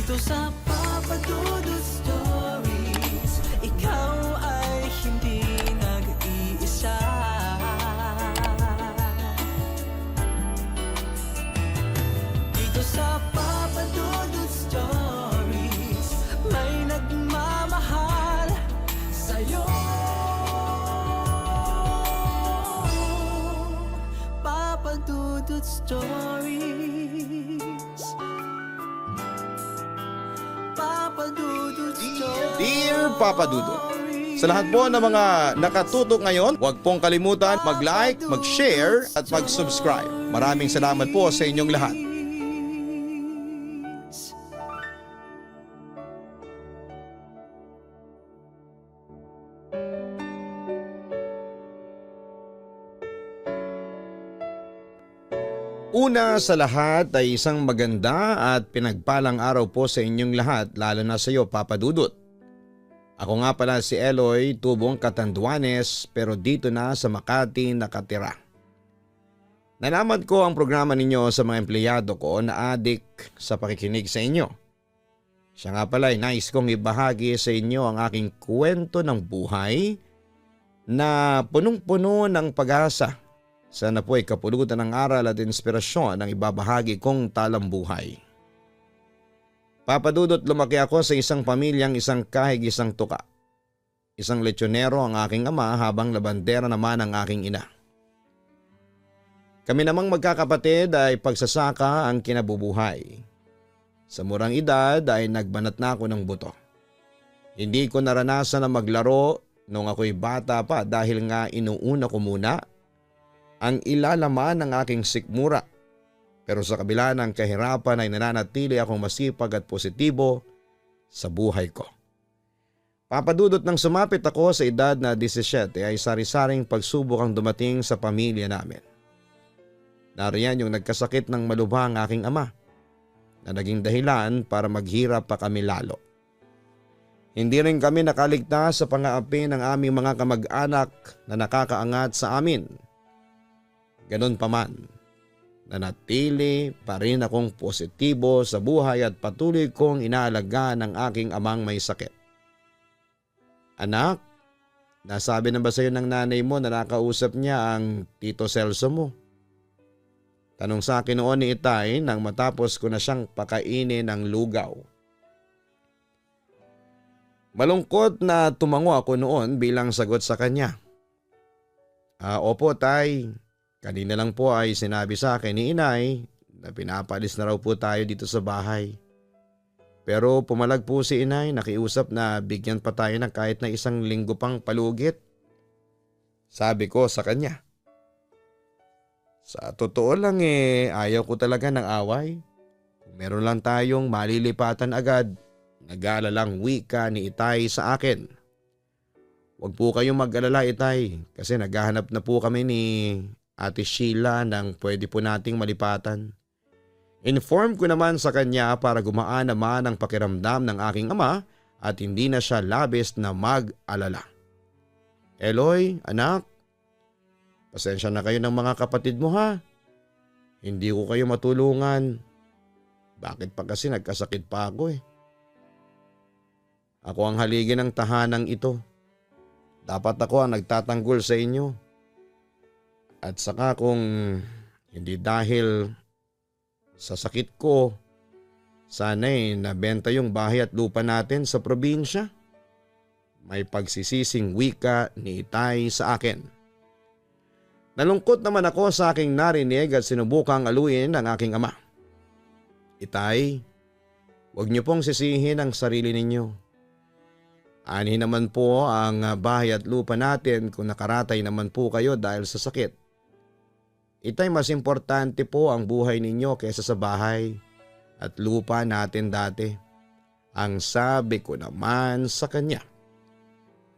Dito sa Papa Dudut Stories, ikaw ay hindi nag-iisa. Dito sa Papa Dudut Stories, may nagmamahal sa'yo. Papa Dudut Stories, Papa Dudut Stories. Dear Papa Dudut, sa lahat po ng mga nakatutok ngayon, huwag pong kalimutan mag-like, mag-share at mag-subscribe. Maraming salamat po sa inyong lahat. Una sa lahat ay isang maganda at pinagpalang araw po sa inyong lahat, lalo na sa iyo, Papa Dudut. Ako nga pala si Eloy, tubong Catanduanes, pero dito na sa Makati nakatira. Nalaman ko ang programa ninyo sa mga empleyado ko na adik sa pakikinig sa inyo. Siya nga pala ay nais kong ibahagi sa inyo ang aking kwento ng buhay na punong-puno ng pag-asa. Sana po ay kapulutan ng aral at inspirasyon ang ibabahagi kong talambuhay. Papa Dudut, lumaki ako sa isang pamilyang isang kahig isang tuka. Isang lechonero ang aking ama habang labandera naman ang aking ina. Kami namang magkakapatid ay pagsasaka ang kinabubuhay. Sa murang edad ay nagbanat na ako ng buto. Hindi ko naranasan na maglaro nung ako'y bata pa dahil nga inuuna ko muna ang ilalaman ng aking sikmura. Pero sa kabila ng kahirapan ay nananatili akong masipag at positibo sa buhay ko. Papa Dudut, nang sumapit ako sa edad na 17 ay sari-saring pagsubok ang dumating sa pamilya namin. Nariyan yung nagkasakit ng malubha ang aking ama na naging dahilan para maghirap pa kami lalo. Hindi rin kami nakaligtas sa pang-aapi ng aming mga kamag-anak na nakakaangat sa amin. Ganon pa man, nanatili pa rin akong positibo sa buhay at patuloy kong inaalagaan ang aking amang may sakit. Anak, nasabi na ba sa iyo ng nanay mo na nakausap niya ang Tito Celso mo? Tanong sa akin noon ni Itay nang matapos ko na siyang pakainin ng lugaw. Malungkot na tumango ako noon bilang sagot sa kanya. Opo, Tay. Kanina lang po ay sinabi sa akin ni Inay na pinapalis na raw po tayo dito sa bahay. Pero pumalag po si Inay, nakiusap na bigyan pa tayo ng kahit na 1 linggo pang palugit. Sabi ko sa kanya. Sa totoo lang ayaw ko talaga ng away. Kung meron lang tayong malilipatan agad, nag-aalalang wika ni Itay sa akin. Huwag po kayong mag-alala, Itay, kasi naghahanap na po kami ni Ate Sheila nang pwede po nating malipatan. Inform ko naman sa kanya para gumaan naman ang pakiramdam ng aking ama at hindi na siya labis na mag-alala. Eloy, anak, pasensya na kayo ng mga kapatid mo ha. Hindi ko kayo matulungan. Bakit pa kasi nagkasakit pa ako Ako ang haligi ng tahanang ito. Dapat ako ang nagtatanggol sa inyo. At saka kung hindi dahil sa sakit ko, sana'y nabenta yung bahay at lupa natin sa probinsya. May pagsisising wika ni Itay sa akin. Nalungkot naman ako sa aking narinig at sinubukang aluin ang aking ama. Itay, huwag niyo pong sisihin ang sarili ninyo. Ani naman po ang bahay at lupa natin kung nakaratay naman po kayo dahil sa sakit. Itay, mas importante po ang buhay ninyo kaysa sa bahay at lupa natin dati. Ang sabi ko naman sa kanya.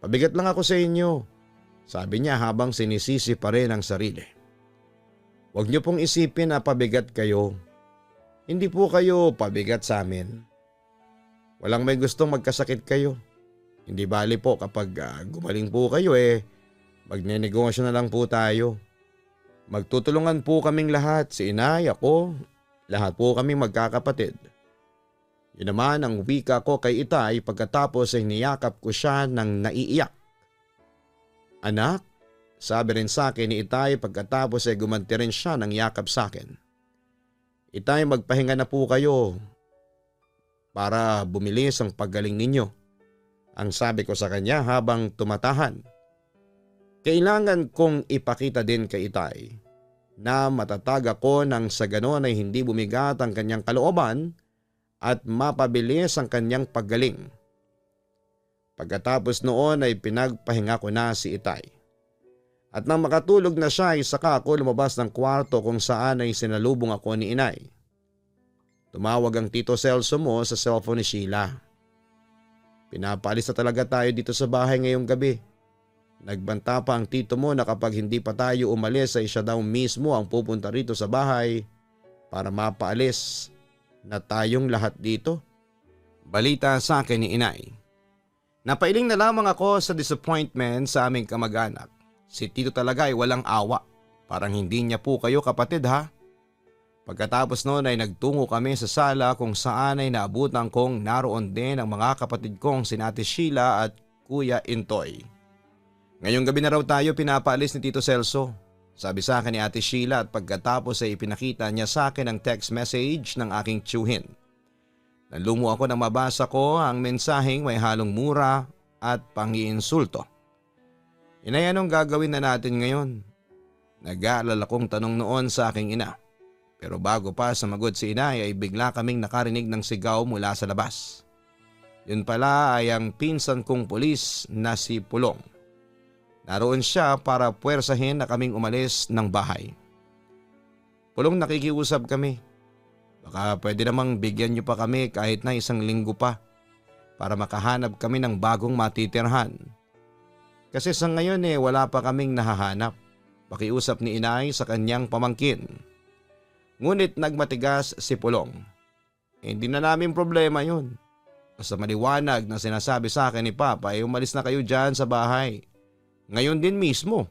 Pabigat lang ako sa inyo, sabi niya habang sinisisi pa rin ang sarili. Huwag niyo pong isipin na pabigat kayo. Hindi po kayo pabigat sa amin. Walang may gustong magkasakit kayo. Hindi bali po kapag gumaling po kayo magnenegosyo na lang po tayo. Magtutulungan po kaming lahat, si Inay, ako, lahat po kaming magkakapatid. Yun naman ang wika ko kay Itay pagkatapos ay niyakap ko siya ng naiiyak. Anak, sabi rin sa akin ni Itay pagkatapos ay gumanti rin siya ng yakap sa akin. Itay, magpahinga na po kayo para bumilis ang paggaling ninyo. Ang sabi ko sa kanya habang tumatahan. Kailangan kong ipakita din kay Itay na matatag ako nang sa ganon ay hindi bumigat ang kanyang kalooban at mapabilis ang kanyang paggaling. Pagkatapos noon ay pinagpahinga ko na si Itay. At nang makatulog na siya ay saka ako lumabas ng kwarto kung saan ay sinalubong ako ni Inay. Tumawag ang Tito Celso mo sa cellphone ni Sheila. Pinapaalis na talaga tayo dito sa bahay ngayong gabi. Nagbanta pa ang tito mo na kapag hindi pa tayo umalis ay siya daw mismo ang pupunta rito sa bahay para mapaalis na tayong lahat dito. Balita sa akin ni Inay. Napailing na lamang ako sa disappointment sa aming kamag-anak. Si tito talaga ay walang awa. Parang hindi niya po kayo kapatid ha. Pagkatapos noon ay nagtungo kami sa sala kung saan ay naabutan kong naroon din ang mga kapatid kong sina Ate Sheila at Kuya Intoy. Ngayong gabi na raw tayo pinapaalis ni Tito Celso. Sabi sa akin ni Ate Sheila at pagkatapos ay ipinakita niya sa akin ang text message ng aking tiyuhin. Nalumo ako nang mabasa ko ang mensaheng may halong mura at pangiinsulto. Inay, anong gagawin na natin ngayon? Nag-aalala kong tanong noon sa aking ina. Pero bago pa sumagot si Inay ay bigla kaming nakarinig ng sigaw mula sa labas. Yun pala ay ang pinsan kong pulis na si Pulong. Naroon siya para puwersahin na kaming umalis ng bahay. Pulong, nakikiusap kami. Baka pwede namang bigyan niyo pa kami kahit na 1 linggo pa para makahanap kami ng bagong matitirhan. Kasi sa ngayon wala pa kaming nahahanap. Pakiusap ni Inay sa kanyang pamangkin. Ngunit nagmatigas si Pulong. Hindi na namin problema yun. Basta maliwanag na sinasabi sa akin ni Papa ay umalis na kayo dyan sa bahay. Ngayon din mismo,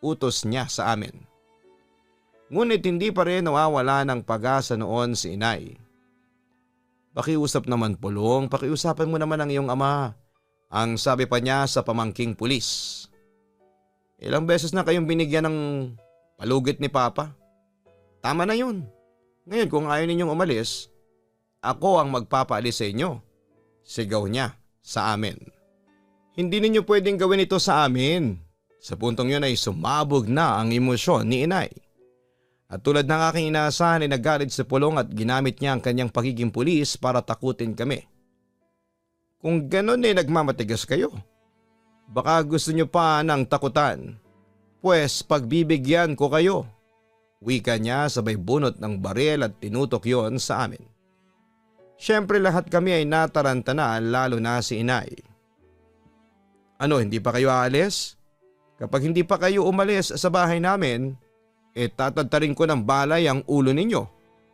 utos niya sa amin. Ngunit hindi pa rin nawawala ng pag-asa noon si Inay. Pakiusap naman Pulong, pakiusapan mo naman ang iyong ama. Ang sabi pa niya sa pamangking pulis. Ilang beses na kayong binigyan ng palugit ni Papa. Tama na yun. Ngayon kung ayaw ninyong umalis, ako ang magpapaalis sa inyo. Sigaw niya sa amin. Hindi ninyo pwedeng gawin ito sa amin. Sa puntong yun ay sumabog na ang emosyon ni Inay. At tulad ng aking inaasahan ay nagalit si Pulong at ginamit niya ang kanyang pagiging pulis para takutin kami. Kung ganon nagmamatigas kayo, baka gusto nyo pa ng takutan. Pues pagbibigyan ko kayo. Wika niya sabay bunot ng baril at tinutok yon sa amin. Siyempre lahat kami ay nataranta na lalo na si Inay. Ano, hindi pa kayo aalis? Kapag hindi pa kayo umalis sa bahay namin, tatadtarin ko ng balay ang ulo ninyo.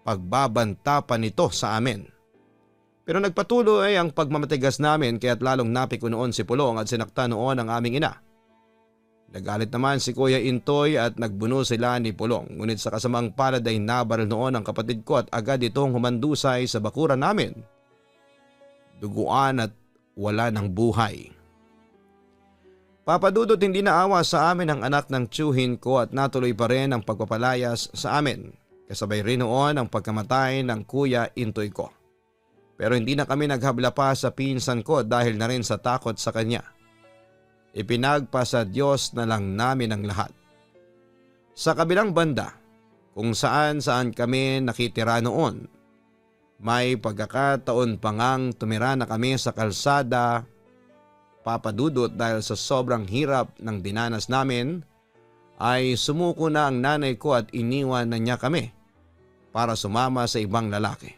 Pagbabanta pa nito sa amin. Pero nagpatuloy ang pagmamatigas namin kaya't lalong napiko noon si Pulong at sinakta noon ang aming ina. Nagalit naman si Kuya Intoy at nagbuno sila ni Pulong. Ngunit sa kasamang palad ay nabaril noon ang kapatid ko at agad itong humandusay sa bakuran namin. Duguan at wala ng buhay. Papadudot, hindi naawa sa amin ang anak ng tiyuhin ko at natuloy pa rin ang pagpapalayas sa amin. Kasabay rin noon ang pagkamatay ng Kuya Intoy ko. Pero hindi na kami naghabla pa sa pinsan ko dahil na rin sa takot sa kanya. Ipinagpasa Diyos na lang namin ang lahat. Sa kabilang banda, kung saan kami nakitira noon, may pagkakataon pa ngang tumira na kami sa kalsada. Papadudot, dahil sa sobrang hirap ng dinanas namin, ay sumuko na ang nanay ko at iniwan na niya kami para sumama sa ibang lalaki.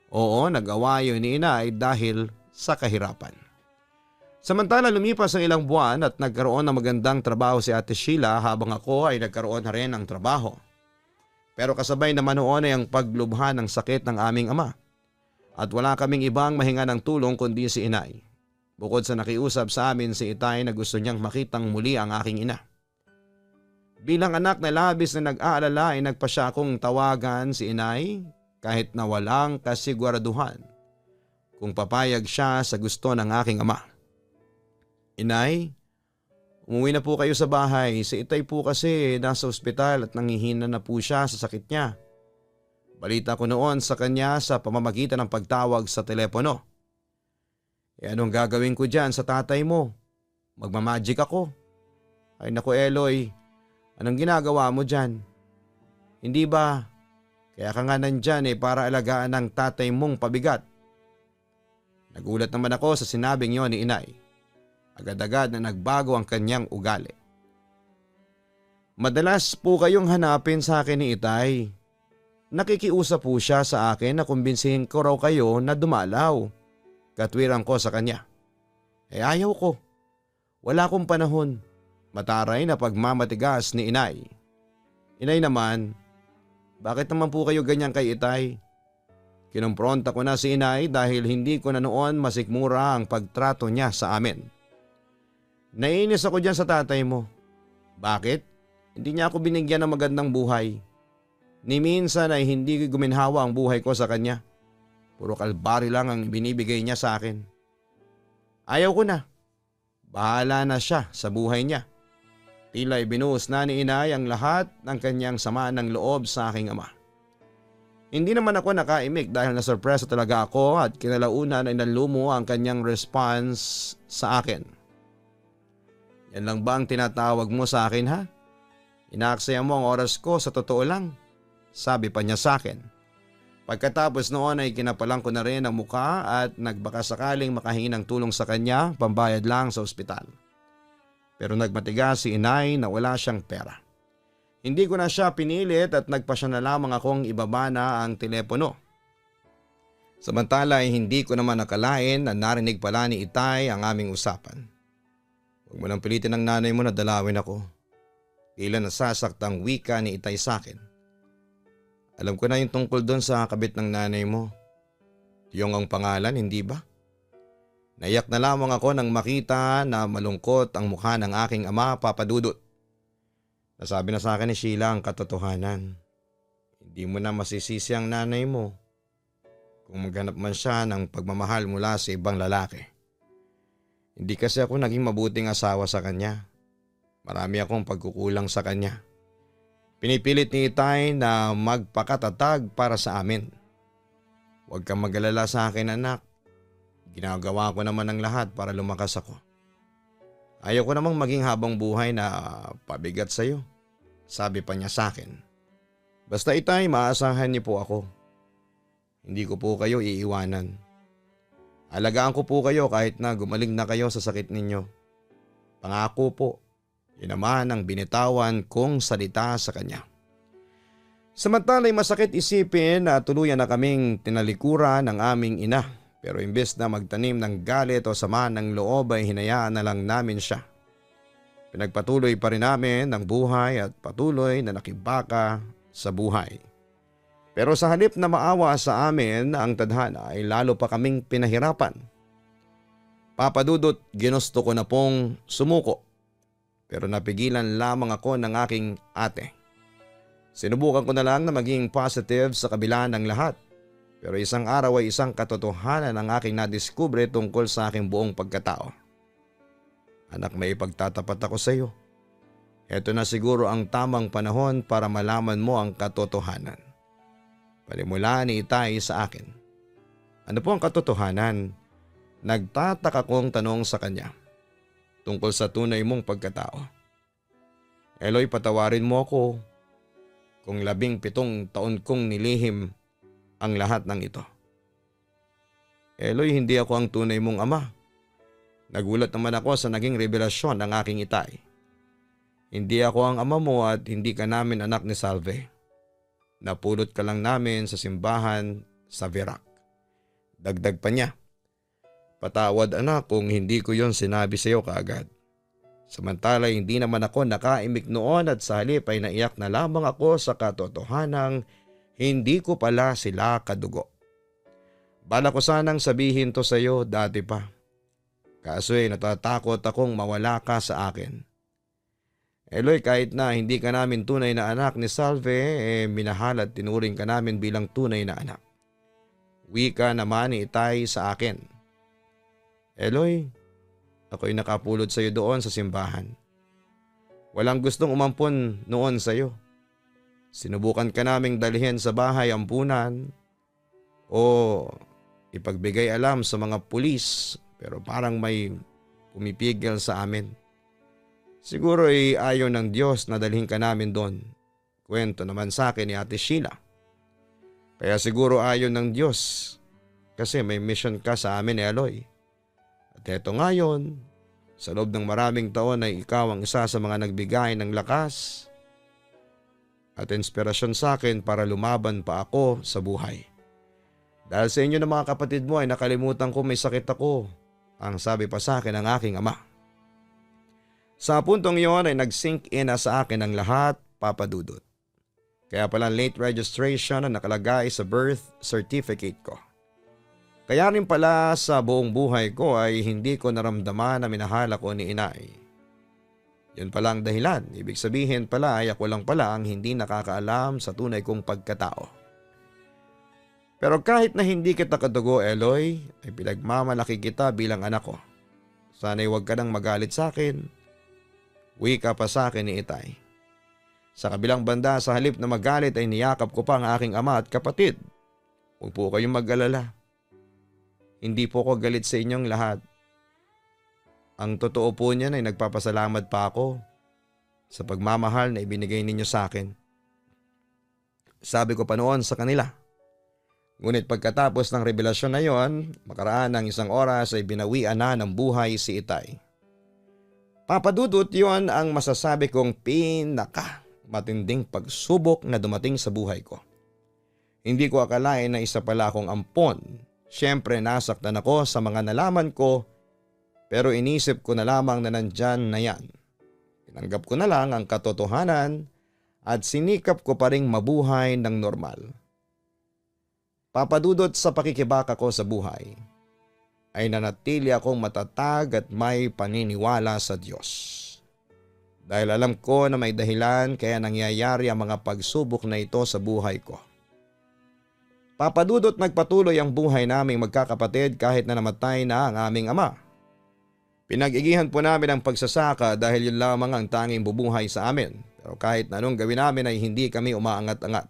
Oo, nag-awayo ni Inay dahil sa kahirapan. Samantala lumipas ang ilang buwan at nagkaroon ng magandang trabaho si Ate Sheila habang ako ay nagkaroon na rin ng trabaho. Pero kasabay naman noon ay ang paglubha ng sakit ng aming ama. At wala kaming ibang mahinga ng tulong kundi si Inay. Bukod sa nakiusap sa amin si Itay na gusto niyang makitang muli ang aking ina. Bilang anak na labis na nag-aalala ay nagpasya akong tawagan si Inay kahit na walang kasiguraduhan kung papayag siya sa gusto ng aking ama. Inay, umuwi na po kayo sa bahay. Si Itay po kasi nasa ospital at nanghihina na po siya sa sakit niya. Balita ko noon sa kanya sa pamamagitan ng pagtawag sa telepono. Anong gagawin ko dyan sa tatay mo? Magmamagic ako. Ay naku Eloy, anong ginagawa mo dyan? Hindi ba? Kaya ka nga nandyan para alagaan ng tatay mong pabigat. Nagulat naman ako sa sinabing yon ni inay. Agad-agad na nagbago ang kanyang ugali. Madalas po kayong hanapin sa akin ni Itay. Nakikiusap po siya sa akin na kumbinsihin ko raw kayo na dumalaw. Katwiran ko sa kanya. Ayaw ko. Wala akong panahon. Mataray na pagmamatigas ni inay. Inay naman, bakit naman po kayo ganyan kay Itay? Kinumpronta ko na si inay dahil hindi ko na noon masikmura ang pagtrato niya sa amin. Naiinis ako dyan sa tatay mo. Bakit? Hindi niya ako binigyan ng magandang buhay. Ni minsan ay hindi guminhawa ang buhay ko sa kanya. Puro kalbari lang ang binibigay niya sa akin. Ayaw ko na. Bahala na siya sa buhay niya. Tila ibinuhos na ni inay ang lahat ng kanyang sama ng loob sa aking ama. Hindi naman ako nakaimik dahil nasurpresa talaga ako at kinalaunan ay nalumo ang kanyang response sa akin. Yan lang ba ang tinatawag mo sa akin ha? Inaaksaya mo ang oras ko sa totoo lang. Sabi pa niya sa akin. Pagkatapos noon ay kinapalang ko na rin ang muka at nagbaka sakaling makahingi ng tulong sa kanya, pambayad lang sa ospital. Pero nagmatigas si inay na wala siyang pera. Hindi ko na siya pinilit at nagpasya na lamang akong ibaba na ang telepono. Samantala ay hindi ko naman nakalain na narinig pala ni Itay ang aming usapan. Huwag mo nang pilitin ng nanay mo na dalawin ako. Tila nasasaktang wika ni Itay sa akin. Alam ko na yung tungkol doon sa kabit ng nanay mo. Yung ang pangalan, hindi ba? Naiyak na lamang ako nang makita na malungkot ang mukha ng aking ama, Papa Dudut. Nasabi na sa akin ni Sheila ang katotohanan. Hindi mo na masisisi ang nanay mo kung maghanap man siya ng pagmamahal mula sa ibang lalaki. Hindi kasi ako naging mabuting asawa sa kanya. Marami akong pagkukulang sa kanya. Pinipilit ni Itay na magpakatatag para sa amin. Huwag kang mag-alala sa akin anak. Ginagawa ko naman ang lahat para lumakas ako. Ayaw ko namang maging habang buhay na pabigat sa iyo. Sabi pa niya sa akin. Basta Itay, maasahan niyo po ako. Hindi ko po kayo iiwanan. Alagaan ko po kayo kahit na gumaling na kayo sa sakit ninyo. Pangako po. Yun naman ang binitawan kong salita sa kanya. Samantala'y masakit isipin na tuluyan na kaming tinalikuran ng aming ina. Pero imbes na magtanim ng galit o sama ng loob ay hinayaan na lang namin siya. Pinagpatuloy pa rin namin ang buhay at patuloy na nakibaka sa buhay. Pero sa halip na maawa sa amin ang tadhana ay lalo pa kaming pinahirapan. Papa Dudut, ginusto ko na pong sumuko. Pero napigilan lamang ako ng aking ate. Sinubukan ko na lang na maging positive sa kabila ng lahat. Pero isang araw ay isang katotohanan ang aking nadiskubre tungkol sa aking buong pagkatao. Anak, may ipagtatapat ako sa iyo. Ito na siguro ang tamang panahon para malaman mo ang katotohanan. Palimula ni Itay sa akin. Ano po ang katotohanan? Nagtataka kong tanong sa kanya. Tungkol sa tunay mong pagkatao. Eloy, patawarin mo ako kung 17 taon kong nilihim ang lahat ng ito. Eloy, hindi ako ang tunay mong ama. Nagulat naman ako sa naging revelasyon ng aking Itay. Hindi ako ang ama mo at hindi ka namin anak ni Salve. Napulot ka lang namin sa simbahan sa Virac. Dagdag pa niya. Patawad anak kung hindi ko yon sinabi sa iyo kaagad. Samantala hindi naman ako nakaimik noon at sa halip ay naiyak na lamang ako sa katotohanang hindi ko pala sila kadugo. Bala ko sanang sabihin to sa iyo dati pa. Kaso natatakot akong mawala ka sa akin. Eloy, kahit na hindi ka namin tunay na anak ni Salve, minahal at tinuring ka namin bilang tunay na anak. Wika naman ni Itay sa akin. Eloy, ako'y nakapulot sa iyo doon sa simbahan. Walang gustong umampon noon sa iyo. Sinubukan ka naming dalhin sa bahay ampunan o ipagbigay alam sa mga pulis pero parang may pumipigil sa amin. Siguro ay ayaw ng Diyos na dalhin ka namin doon. Kwento naman sa akin ni Ate Sheila. Kaya siguro ayaw ng Diyos kasi may mission ka sa amin, Eloy. At eto ngayon, sa loob ng maraming taon ay ikaw ang isa sa mga nagbigay ng lakas at inspirasyon sa akin para lumaban pa ako sa buhay. Dahil sa inyo ng mga kapatid mo ay nakalimutan ko may sakit ako, ang sabi pa sa akin ng aking ama. Sa puntong iyon ay nag-sink in na sa akin ang lahat, Papa Dudut. Kaya pala late registration na nakalagay sa birth certificate ko. Kaya rin pala sa buong buhay ko ay hindi ko naramdaman na minahal ako ni inay. Yun pala ang dahilan. Ibig sabihin pala ay ako lang pala ang hindi nakakaalam sa tunay kong pagkatao. Pero kahit na hindi kita kadugo, Eloy, ay pinagmamalaki kita bilang anak ko. Sana'y huwag ka nang magalit sa akin. Wika pa sa akin ni Itay. Sa kabilang banda, sa halip na magalit ay niyakap ko pa ang aking ama at kapatid. Huwag po kayong mag-alala. Hindi po ko galit sa inyong lahat. Ang totoo po niyan ay nagpapasalamat pa ako sa pagmamahal na ibinigay ninyo sa akin. Sabi ko pa noon sa kanila. Ngunit pagkatapos ng revelasyon na yon, makaraan ng 1 oras ay binawian na ng buhay si Itay. Papadudot yon ang masasabi kong matinding pagsubok na dumating sa buhay ko. Hindi ko akalain na isa pala akong ampon. Siyempre nasaktan ako sa mga nalaman ko pero inisip ko na lamang na nandyan na yan. Tinanggap ko na lang ang katotohanan at sinikap ko pa ring mabuhay ng normal. Papadudot sa pakikibaka ko sa buhay ay nanatili akong matatag at may paniniwala sa Diyos. Dahil alam ko na may dahilan kaya nangyayari ang mga pagsubok na ito sa buhay ko. Papadudot nagpatuloy ang buhay naming magkakapatid kahit na namatay na ang aming ama. Pinag-igihan po namin ang pagsasaka dahil yun lamang ang tanging bubuhay sa amin. Pero kahit na anong gawin namin ay hindi kami umaangat-angat.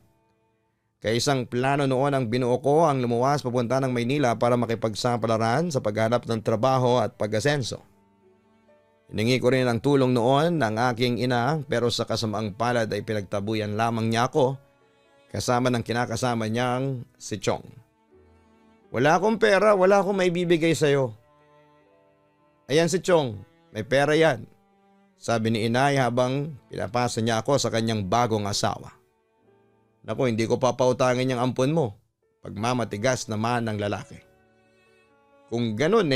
Kaya isang plano noon ang binuo ko ang lumuwas papunta ng Maynila para makipagsapalaran sa paghanap ng trabaho at pag-asenso. Hiningi ko rin ang tulong noon ng aking ina pero sa kasamaang palad ay pinagtabuyan lamang niya ako kasama ng kinakasama niyang si Chong. Wala akong pera, wala akong maibibigay sa'yo. Ayan si Chong, may pera yan. Sabi ni inay habang pinapasa niya ako sa kanyang bagong asawa. Naku, hindi ko papautangin yung ampon mo. Pagmamatigas naman ng lalaki. Kung ganun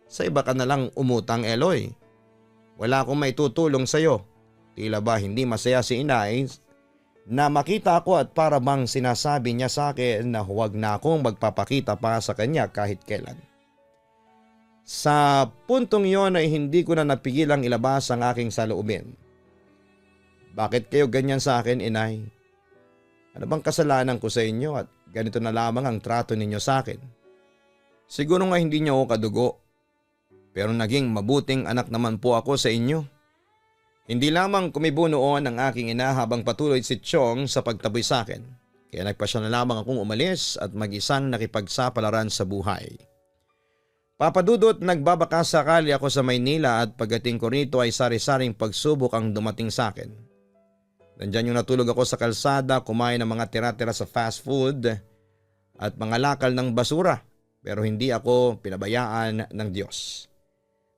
sa iba ka na lang umutang, Eloy. Wala akong maitutulong sa'yo. Tila ba hindi masaya si inay na makita ako at para bang sinasabi niya sa akin na huwag na akong magpapakita pa sa kanya kahit kailan. Sa puntong yon ay hindi ko na napigilang ilabas ang aking saloobin. Bakit kayo ganyan sa akin, inay? Ano bang kasalanan ko sa inyo at ganito na lamang ang trato ninyo sa akin? Siguro nga hindi niyo ako kadugo. Pero naging mabuting anak naman po ako sa inyo. Hindi lamang kumibo noon ang aking ina habang patuloy si Chong sa pagtaboy sa akin. Kaya nagpasya na lamang akong umalis at mag-isang nakipagsapalaran sa buhay. Papadudot nagbabaka sakali ako sa Maynila at pagdating ko rito ay sari-saring pagsubok ang dumating sa akin. Nandyan yung natulog ako sa kalsada, kumain ng mga tira-tira sa fast food at mga lakal ng basura pero hindi ako pinabayaan ng Diyos.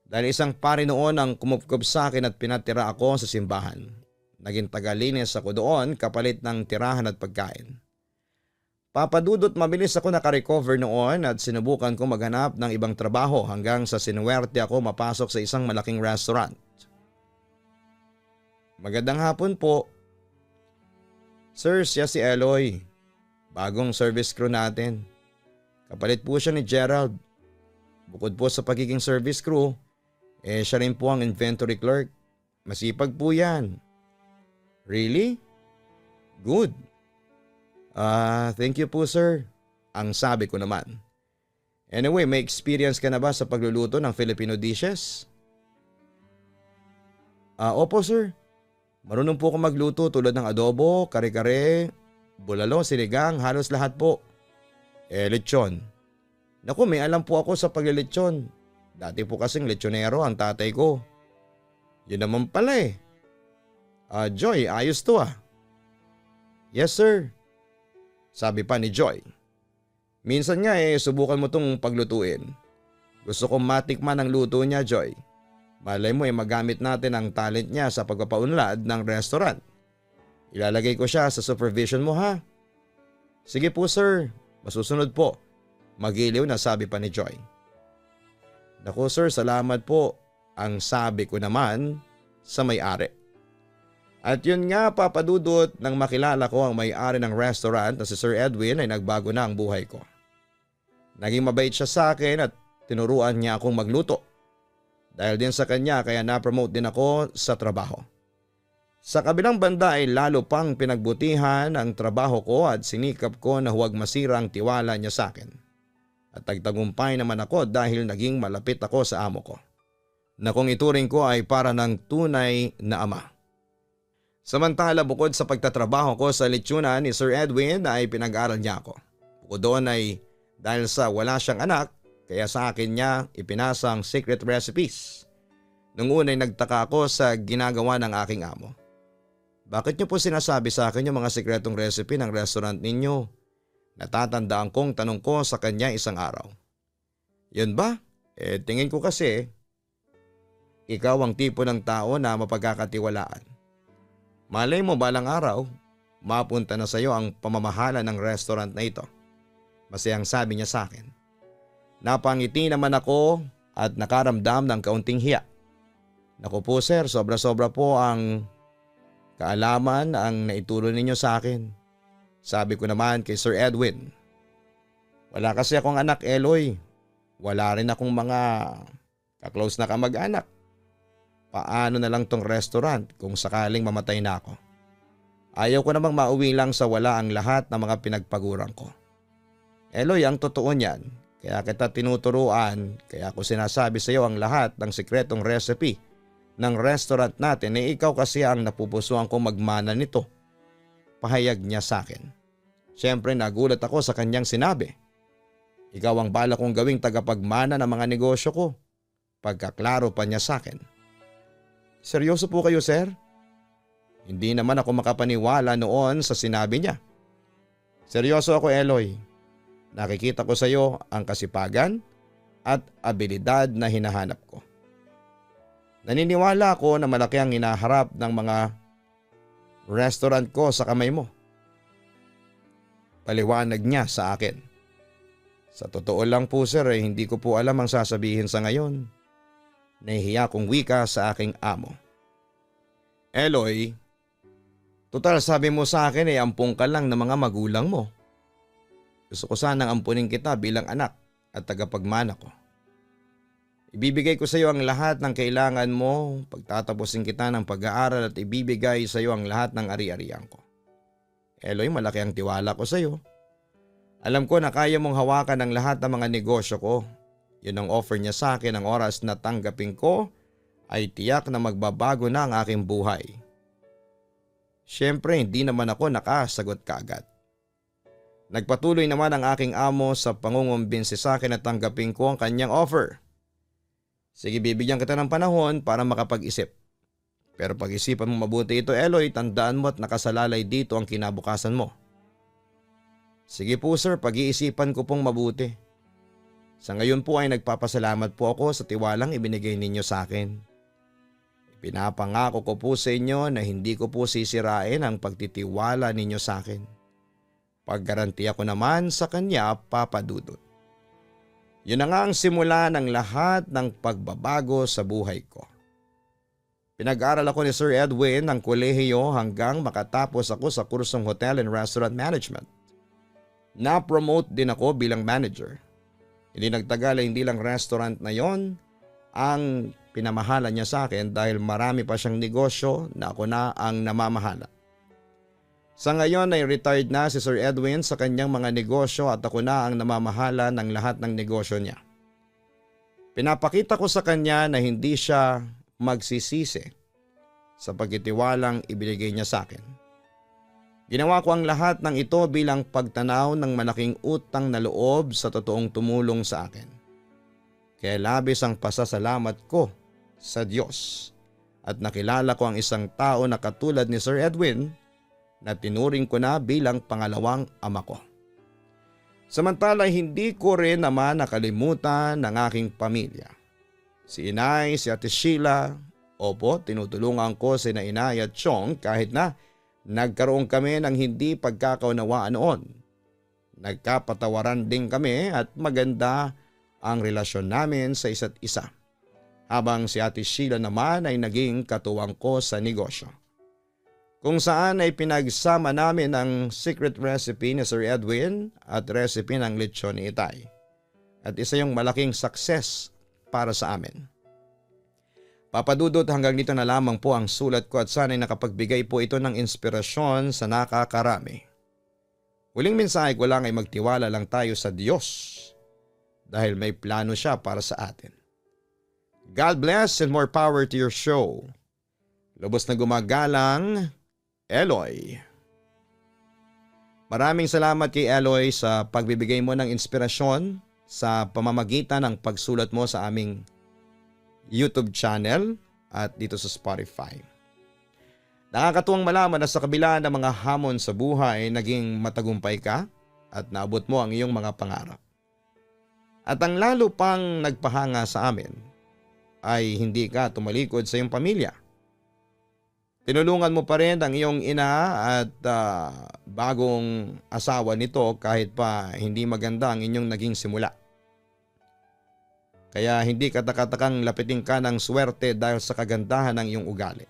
Dahil isang pari noon ang kumupkup sa akin at pinatira ako sa simbahan. Naging tagalinis ako doon kapalit ng tirahan at pagkain. Papadudot mabilis ako nakarecover noon at sinubukan ko maghanap ng ibang trabaho hanggang sa sinuwerte ako mapasok sa isang malaking restaurant. Magandang hapon po. Sir, siya si Eloy. Bagong service crew natin. Kapalit po siya ni Gerald. Bukod po sa pagiging service crew, siya rin po ang inventory clerk. Masipag po yan. Really? Good. Thank you po sir. ang sabi ko naman. Anyway, may experience ka na ba sa pagluluto ng Filipino dishes? Opo sir. Marunong po ako magluto tulad ng adobo, kare-kare, bulalo, sinigang, halos lahat po. Lechon. Naku, may alam po ako sa paglilechon. Dati po kasing lechonero ang tatay ko. Yun naman pala eh. Joy, ayos to ah. Yes sir. Sabi pa ni Joy. Minsan nga subukan mo tong paglutuin. Gusto kong matikman ang luto niya, Joy. Malay mo magamit natin ang talent niya sa pagpapaunlad ng restaurant. Ilalagay ko siya sa supervision mo ha. Sige po sir, masusunod po. Magiliw na sabi pa ni Joy. Naku sir, salamat po. Ang sabi ko naman sa may-ari. At yun nga papadudot nang makilala ko ang may-ari ng restaurant na si Sir Edwin ay nagbago na ang buhay ko. Naging mabait siya sa akin at tinuruan niya akong magluto. Dahil din sa kanya kaya na-promote din ako sa trabaho. Sa kabilang banda ay lalo pang pinagbutihan ang trabaho ko at sinikap ko na huwag masira ang tiwala niya sa akin. At tagtagumpay naman ako dahil naging malapit ako sa amo ko. Na kung ituring ko ay para ng tunay na ama. Samantala bukod sa pagtatrabaho ko sa lechonan ni Sir Edwin ay pinag-aral niya ako. Bukod doon ay dahil sa wala siyang anak kaya sa akin niya ipinasa ang secret recipes. Nung una ay nagtaka ako sa ginagawa ng aking amo. Bakit niyo po sinasabi sa akin yung mga sikretong recipe ng restaurant ninyo? Natatandaan kong tanong ko sa kanya isang araw. Yun ba? Tingin ko kasi ikaw ang tipo ng tao na mapagkakatiwalaan. Malay mo balang araw, mapunta na sa iyo ang pamamahala ng restaurant na ito. Masayang sabi niya sa akin. Napangiti naman ako at nakaramdam ng kaunting hiya. Naku po sir, sobra-sobra po ang kaalaman ang naituro ninyo sa akin. Sabi ko naman kay Sir Edwin. Wala kasi akong anak, Eloy. Wala rin akong mga kaklose na kamag-anak. Paano na lang tong restaurant kung sakaling mamatay na ako? Ayaw ko namang mauwi lang sa wala ang lahat ng mga pinagpaguran ko. Eloy, ang totoo niyan. Kaya kita tinuturuan, kaya ako sinasabi sa iyo ang lahat ng sikretong recipe ng restaurant natin ikaw kasi ang napupusuan kong magmana nito. Pahayag niya sa akin. Siyempre nagulat ako sa kanyang sinabi. Ikaw ang bala kong gawing tagapagmana ng mga negosyo ko. Pagkaklaro pa niya sa akin. Seryoso po kayo sir? Hindi naman ako makapaniwala noon sa sinabi niya. Seryoso ako Eloy. Nakikita ko sa iyo ang kasipagan at abilidad na hinahanap ko. Naniniwala ako na malaki ang hinaharap ng mga restaurant ko sa kamay mo. Paliwanag niya sa akin. Sa totoo lang po sir hindi ko po alam ang sasabihin sa ngayon. Nahihiya kong wika sa aking amo. Eloy, total sabi mo sa akin ampung ka lang ng mga magulang mo. Gusto ko sanang ampunin kita bilang anak at tagapagmana ko. Ibibigay ko sa iyo ang lahat ng kailangan mo, pagtatapusin kita ng pag-aaral at ibibigay sa iyo ang lahat ng ari-arian ko. Eloy, malaki ang tiwala ko sa iyo. Alam ko na kaya mong hawakan ang lahat ng mga negosyo ko. Yun ang offer niya sa akin ang oras na tanggapin ko ay tiyak na magbabago na ang aking buhay. Siyempre hindi naman ako nakasagot kaagad. Nagpatuloy naman ang aking amo sa pangungumbinsi sa akin at tanggapin ko ang kanyang offer. Sige, bibigyan kita ng panahon para makapag-isip. Pero pag-isipan mo mabuti ito Eloy, tandaan mo at nakasalalay dito ang kinabukasan mo. Sige po sir, pag-iisipan ko pong mabuti. Sa ngayon po ay nagpapasalamat po ako sa tiwalang ibinigay ninyo sa akin. Pinapangako ko po sa inyo na hindi ko po sisirain ang pagtitiwala ninyo sa akin. Paggarantiya ko naman sa kanya, Papa Dudut. Yun na nga ang simula ng lahat ng pagbabago sa buhay ko. Pinag-aral ako ni Sir Edwin ng kolehiyo hanggang makatapos ako sa kursong Hotel and Restaurant Management. Na-promote din ako bilang manager. Hindi nagtagal ay hindi lang restaurant na yon ang pinamahala niya sa akin dahil marami pa siyang negosyo na ako na ang namamahala. Sa ngayon ay retired na si Sir Edwin sa kanyang mga negosyo at ako na ang namamahala ng lahat ng negosyo niya. Pinapakita ko sa kanya na hindi siya magsisisi sa pagtitiwalang ibinigay niya sa akin. Ginawa ko ang lahat ng ito bilang pagtanaw ng malaking utang na loob sa totoong tumulong sa akin. Kaya labis ang pasasalamat ko sa Diyos at nakilala ko ang isang tao na katulad ni Sir Edwin na tinuring ko na bilang pangalawang ama ko. Samantala hindi ko rin naman nakalimutan ng aking pamilya. Si Inay, si Ate Sheila, opo tinutulungan ko si Inay at Chong kahit na nagkaroon kami ng hindi pagkakaunawaan noon. Nagkapatawaran din kami at maganda ang relasyon namin sa isa't isa. Habang si Ate Sheila naman ay naging katuwang ko sa negosyo. Kung saan ay pinagsama namin ang secret recipe ni Sir Edwin at recipe ng lechon ni Itay. At isa yung malaking success para sa amin. Papadudot hanggang dito na lamang po ang sulat ko at sana'y nakapagbigay po ito ng inspirasyon sa nakakarami. Huling mensahe ko lang ay magtiwala lang tayo sa Diyos dahil may plano siya para sa atin. God bless and more power to your show. Lubos na gumagalang, Eloy. Maraming salamat kay Eloy sa pagbibigay mo ng inspirasyon sa pamamagitan ng pagsulat mo sa aming YouTube channel at dito sa Spotify. Nakakatuwang malaman na sa kabila ng mga hamon sa buhay, naging matagumpay ka at naabot mo ang iyong mga pangarap. At ang lalo pang nagpahanga sa amin ay hindi ka tumalikod sa iyong pamilya. Tinulungan mo pa rin ang iyong ina at bagong asawa nito kahit pa hindi maganda ang inyong naging simula. Kaya hindi katakatakang lapitin ka ng swerte dahil sa kagandahan ng iyong ugali.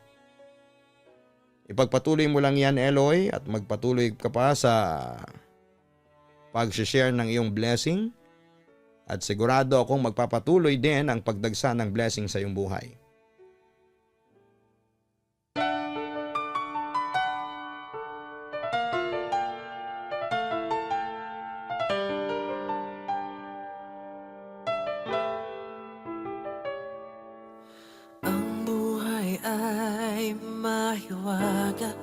Ipagpatuloy mo lang yan, Eloy, at magpatuloy ka pa sa pag-share ng iyong blessing at sigurado akong magpapatuloy din ang pagdagsa ng blessing sa iyong buhay. Ang buhay ay mahiwaga,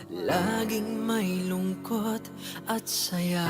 laging may lungkot at saya.